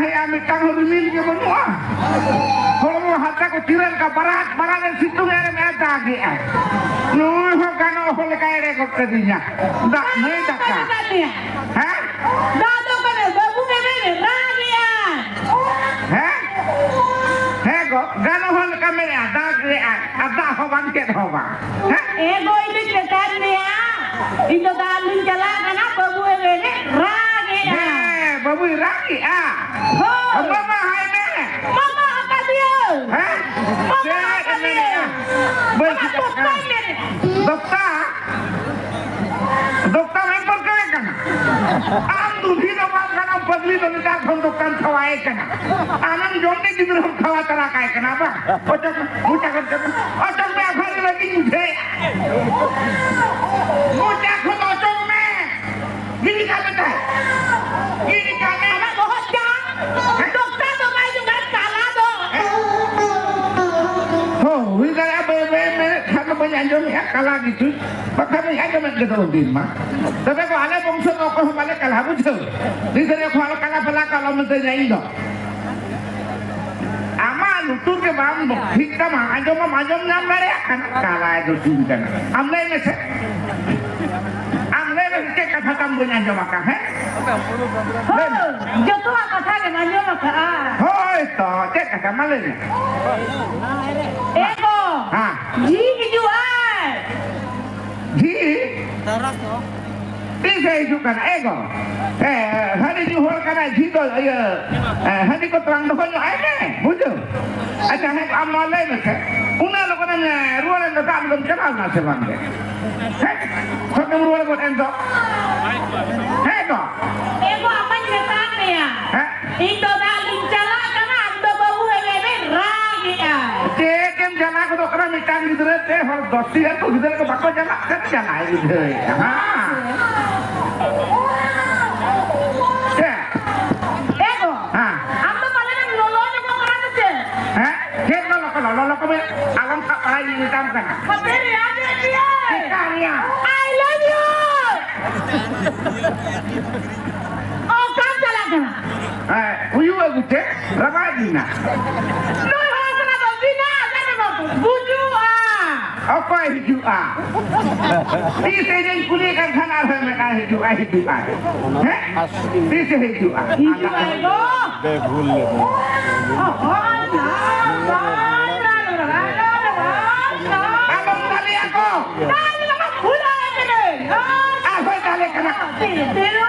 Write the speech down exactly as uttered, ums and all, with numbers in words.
ᱦᱮᱸ, ᱟᱨ ᱢᱤᱫᱴᱟᱝ ᱦᱚᱸ ᱨᱤᱢᱤᱞ ᱜᱮ ᱵᱟᱹᱱᱩᱜᱼᱟ᱾ ᱦᱚᱲᱢᱚ ᱦᱟᱨᱛᱟ ᱠᱚ ᱪᱤᱨᱟᱹᱱ ᱠᱟ ᱵᱟᱨᱟᱫ ᱵᱟᱨᱟᱫ ᱮ ᱥᱤᱛᱩᱝ ᱮ ᱟᱨ ᱮ ᱫᱟᱜᱮᱜᱼᱟᱭ᱾ ᱱᱩᱭ ᱦᱚᱸ ᱜᱟᱱᱚᱜ ᱦᱚᱲ ᱞᱮᱠᱟ ᱮᱲᱮ ᱜᱚᱫ ᱠᱟᱹᱫᱤᱧᱟ᱾ ᱫᱟᱜ ᱢᱟᱹᱭ ᱫᱟᱠᱟ᱾ ᱦᱮᱸ? ᱫᱟᱜ ᱫᱚ ᱚᱠᱟᱨᱮ? ᱵᱟᱹᱵᱩ ᱜᱮ ᱢᱮᱱᱮ ᱨᱟᱜᱮᱜᱼᱟᱭ᱾ ᱦᱮᱸ? ᱦᱮᱸ ᱜᱚ, ᱜᱟᱱᱚᱜ ᱦᱚᱲ ᱞᱮᱠᱟ ᱢᱮᱱᱮᱜᱼᱟ, ᱫᱟᱜᱮᱜᱼᱟᱭ᱾ ᱟᱨ ᱫᱟᱜ ᱦᱚᱸ ᱵᱟᱝ, ᱪᱮᱫ ᱦᱚᱸ ᱵᱟᱝ᱾ ᱦᱮᱸ? ᱮ ᱜᱚ, ᱤᱧ ᱫᱚᱧ ᱢᱮᱛᱟᱫ ᱢᱮᱭᱟ, ᱤᱧ ᱫᱚ ᱫᱟᱜ ᱞᱩᱧ ᱪᱟᱞᱟᱜ ᱠᱟᱱᱟ, ᱵᱟᱹᱵᱩ ᱮ ᱢᱮᱱᱮ ᱨᱟᱜᱮᱜᱼᱟ᱾ ᱦᱮᱸ, ᱵᱟᱹᱵᱩᱭ ᱨᱟᱜᱮᱜᱼᱟ᱾ ᱦᱳᱭ᱾ ᱢᱟᱢᱟ ᱦᱟᱭ ᱢᱮ᱾ ᱢᱟᱢᱟ ᱟᱠᱟᱫᱤᱭᱟᱹ᱾ ᱦᱮᱸ? ᱢᱟᱢᱟ ᱪᱮᱫ ᱮ ᱟᱠᱟᱫᱤᱭᱟᱹ᱾ ᱢᱮᱱᱮᱜᱼᱟ? ᱵᱟᱹᱧ ᱟᱢᱟᱜ ᱵᱩᱡᱷᱟᱹᱣ ᱫᱚᱠᱛᱟᱭ ᱠᱟᱱᱟ᱾ ᱢᱮᱱᱮᱜᱼᱟ᱾ ᱫᱚᱠᱛᱟ? ᱫᱚᱠᱛᱟᱢ ᱮᱢ ᱯᱟᱹᱨᱠᱟᱹᱣᱮ ᱠᱟᱱᱟ? ᱟᱢ ᱫᱩᱫᱷᱤ ᱫᱚ ᱵᱟᱢ ᱜᱟᱱᱚᱜ, ᱯᱟᱹᱜᱽᱞᱤ ᱫᱚ ᱱᱮᱛᱟᱨ ᱠᱷᱚᱱ ᱫᱚᱠᱛᱟᱢ ᱠᱷᱟᱣᱟᱭᱮ ᱠᱟᱱᱟ᱾ ᱟᱢᱮᱢ ᱡᱚᱢ ᱛᱮ ᱜᱤᱫᱽᱨᱟᱹᱢ ᱠᱷᱟᱣᱟ ᱛᱟᱨᱟ ᱠᱟᱭ ᱠᱟᱱᱟ ᱵᱟᱝ? ᱚᱪᱚᱜ ᱢᱮ, ᱢᱚᱪᱟ ᱠᱷᱚᱱ ᱚᱪᱚᱜ ᱢᱮ᱾ ᱚᱪᱚᱜ ᱢᱮ, ᱟᱵᱷᱟᱨᱤ ᱞᱟᱹᱜᱤᱫ ᱵᱩᱡᱷᱟᱹᱣᱮᱫᱼᱟ᱾ ᱢᱚᱪᱟ ᱠᱷᱚᱱ ᱚᱪᱚᱜ ᱢᱮ᱾ ᱜᱤᱰᱤ ᱠᱟᱜ ᱢᱮ ᱛᱟᱦᱮᱸ᱾ ᱜᱤᱰᱤ ᱠᱟᱜ ᱢᱮ᱾ ᱟᱢᱟᱜ ᱵᱚᱦᱚᱜ ᱡᱟᱝ ᱫᱚᱠᱛᱟ ᱫᱚ ᱵᱟᱭ ᱡᱚᱜᱟ, ᱠᱟᱞᱟ ᱫᱚ᱾ ᱦᱚᱸ, ᱦᱩᱭ ᱫᱟᱲᱮᱭᱟᱜᱼᱟ, ᱵᱟᱹᱭ ᱵᱟᱹᱭ ᱢᱮᱱᱮᱫ ᱠᱷᱟᱱ ᱫᱚ ᱵᱟᱹᱧ ᱟᱸᱡᱚᱢᱮᱫᱼᱟ, ᱠᱟᱞᱟ ᱜᱮᱪᱚ᱾ ᱵᱟᱠᱷᱟᱱ ᱫᱚᱧ ᱟᱸᱡᱚᱢᱮᱫ ᱜᱮᱫᱚ ᱩᱱᱫᱤᱱ ᱢᱟ᱾ ᱛᱚᱵᱮ ᱠᱚ ᱟᱞᱮ ᱵᱚᱝᱥᱚ ᱫᱚ ᱚᱠᱚᱭ ᱦᱚᱸ ᱵᱟᱞᱮ ᱠᱟᱞᱟ, ᱵᱩᱡᱷᱟᱹᱣ᱾ ᱜᱤᱫᱽᱨᱟᱹ ᱠᱚ ᱟᱞᱚ ᱠᱟᱞᱟ ᱯᱟᱞᱟ ᱠᱚ ᱟᱞᱚᱢ ᱢᱤᱛᱟᱹᱧᱟ ᱤᱧ ᱫᱚ᱾ ᱟᱢᱟᱜ ᱞᱩᱛᱩᱨ ᱜᱮ ᱵᱟᱝ ᱴᱷᱤᱠ ᱛᱟᱢᱟ, ᱟᱸᱡᱚᱢ ᱢᱟᱢ ᱟᱸᱡᱚᱢ ᱧᱟᱢ ᱫᱟᱲᱮᱭᱟᱜ ᱠᱟᱱᱟ, ᱠᱟᱞᱟᱭ ᱫᱚ ᱛᱤᱧ ᱠᱟᱱᱟ᱾ ᱟᱢ ᱞᱟᱹᱭ ᱢᱮᱥᱮ, ᱟᱢ ᱞᱟᱹᱭ ᱢᱮᱥᱮ, ᱪᱮᱫ ᱠᱟᱛᱷᱟ ᱛᱟᱢ ᱵᱟᱹᱧ ᱟᱸᱡᱚᱢ ᱟᱠᱟᱫ, ᱦᱮᱸ? ᱞᱟᱹᱭ ᱢᱮ᱾ ᱦᱳᱭ, ᱡᱚᱛᱚᱣᱟᱜ ᱠᱟᱛᱷᱟ ᱜᱮᱢ ᱟᱸᱡᱚᱢ ᱟᱠᱟᱫᱼᱟ᱾ ᱦᱳᱭ ᱛᱚ, ᱪᱮᱫ ᱠᱟᱛᱷᱟ? ᱢᱟ ᱞᱟᱹᱭ ᱢᱮ᱾ ᱮ ᱜᱚ, ᱦᱮᱸ᱾ ᱡᱷᱤ ᱦᱤᱡᱩᱜ ᱟᱭ᱾ ᱡᱷᱤ? ᱛᱤᱥᱮ ᱦᱤᱡᱩᱜ ᱠᱟᱱᱟ? ᱮ ᱜᱚ, ᱮ, ᱦᱟᱺᱰᱤ ᱧᱩ ᱦᱚᱲ ᱠᱟᱱᱟᱭ, ᱡᱷᱤ ᱫᱚ, ᱤᱭᱟᱹ, ᱮ, ᱦᱟᱺᱰᱤ ᱠᱚ ᱛᱟᱞᱟᱝ ᱫᱚᱦᱚ ᱧᱚᱜ ᱟᱭ ᱢᱮ, ᱵᱩᱡᱷᱟᱹᱣ? ᱟᱪᱪᱷᱟ, ᱦᱮᱸ, ᱟᱢ ᱱᱚᱣᱟ ᱞᱟᱹᱭ ᱢᱮᱥᱮ, ᱩᱱᱟᱹᱜ ᱞᱚᱜᱚᱱᱮᱢ, ᱮ, ᱨᱩᱣᱟᱹᱲᱮᱱ ᱫᱚ, ᱫᱟᱜ ᱞᱩᱢ ᱪᱟᱞᱟᱣ ᱞᱮᱱᱟ ᱥᱮ ᱵᱟᱝ ᱜᱮ? ᱦᱮᱸ? ᱠᱷᱚᱱᱮᱢ ᱨᱩᱣᱟᱹᱲ ᱜᱚᱫ ᱮᱱ ᱫᱚ? ᱦᱮᱸ ᱜᱚ? ᱮ ᱜᱚ, ᱟᱢᱟᱧ ᱢᱮᱛᱟᱫ ᱢᱮᱭᱟ᱾ ᱦᱮᱸ? ᱤᱧ ᱫᱚ ᱫᱟᱜ ᱞᱤᱧ ᱪᱟᱞᱟᱜ ᱠᱟᱱᱟ, ᱟᱢ ᱫᱚ ᱵᱟᱹᱵᱩ ᱦᱮᱢᱮ ᱨᱟᱜᱮᱜᱼᱟ᱾ ᱪᱮᱫ ᱮᱢ ᱪᱟᱞᱟᱣ ᱜᱚᱫᱚᱜ ᱠᱟᱱᱟ? ᱢᱤᱫᱴᱟᱝ ᱜᱤᱫᱽᱨᱟᱹ ᱛᱮ ᱦᱚᱲ ᱫᱚᱥ ᱴᱤ ᱜᱟᱱ ᱠᱚ ᱜᱤᱫᱽᱨᱟᱹ ᱠᱚ ᱵᱟᱠᱚ ᱪᱟᱞᱟᱜ ᱠᱟᱱᱟ, ᱪᱟᱞᱟᱣ ᱵᱩᱡᱷᱟᱹᱣᱮᱫᱼᱟ᱾ ᱦᱮᱸ᱾ ᱪᱮᱫ? ᱮ ᱜᱚ, ᱦᱮᱸ᱾ ᱟᱢ ᱫᱚ ᱯᱟᱞᱮᱱ ᱮᱢ ᱞᱚᱞᱚ ᱧᱚᱜᱚᱜ ᱠᱟᱱᱟ ᱥᱮ ᱪᱮᱫ? ᱦᱮᱸ? ᱪᱮᱫ ᱞᱚᱞᱚ ᱠᱟᱱᱟ? ᱞᱚᱞᱚ ᱠᱚ ᱢᱮ, ᱟᱞᱚᱢ ᱥᱟᱵ ᱵᱟᱲᱟᱭ, ᱤᱧ ᱢᱮᱛᱟᱢ ᱠᱟᱱᱟ᱾ ᱦᱟᱯᱮ ᱨᱮᱭᱟᱲ ᱧᱚᱜ ᱜᱮᱭᱟ᱾ ᱪᱮᱫ ᱠᱟᱱ ᱜᱮᱭᱟ? I love you᱾ ᱚᱠᱟᱢ ᱪᱟᱞᱟᱜ ᱠᱟᱱᱟ? ᱦᱮᱸ, ᱦᱩᱭᱩᱜ ᱪᱮᱫ? ᱨᱟᱵᱟᱭ ᱫᱤᱱᱟ᱾ ᱱᱩᱭ ᱦᱚᱲ ᱠᱟᱱᱟ ᱫᱚ ᱵᱤᱱᱟ ᱠᱟᱛᱮ ᱵᱟᱠᱚ ᱵᱩᱡᱩᱜᱼᱟ᱾ ᱚᱠᱚᱭ ᱦᱤᱡᱩᱜᱼᱟ? ᱛᱤᱥ ᱦᱮᱡ ᱤᱧ ᱠᱩᱞᱤ ᱠᱟᱱ ᱠᱷᱟᱱ ᱟᱨᱦᱚᱸ ᱢᱮᱱᱟ ᱦᱤᱡᱩᱜᱼᱟ, ᱦᱤᱡᱩᱜᱼᱟ᱾ ᱦᱮᱸ? ᱛᱤᱥ ᱮ ᱦᱤᱡᱩᱜᱼᱟ? ᱦᱤᱡᱩᱜᱼᱟᱭ ᱜᱚ᱾ ᱵᱮᱵᱷᱩᱞ ᱞᱮ ᱵᱚᱞᱚ᱾ ᱚ, ᱚ, ᱱᱟ, ᱱᱟ, ᱱᱟ, ᱱᱟ, ᱱᱟ, ᱱᱟ, ᱱᱟ᱾ ᱟᱞᱚᱢ ᱫᱟᱞᱮᱭᱟ ᱠᱚ᱾ ᱫᱟᱞ ᱞᱟᱜᱟ ᱯᱷᱩᱞᱟᱹᱭ ᱠᱟᱱᱟᱹᱧ᱾ ᱟᱨᱦᱚᱸᱭ ᱫᱟᱞᱮ ᱠᱟᱱᱟ᱾ ᱛᱤᱨᱩ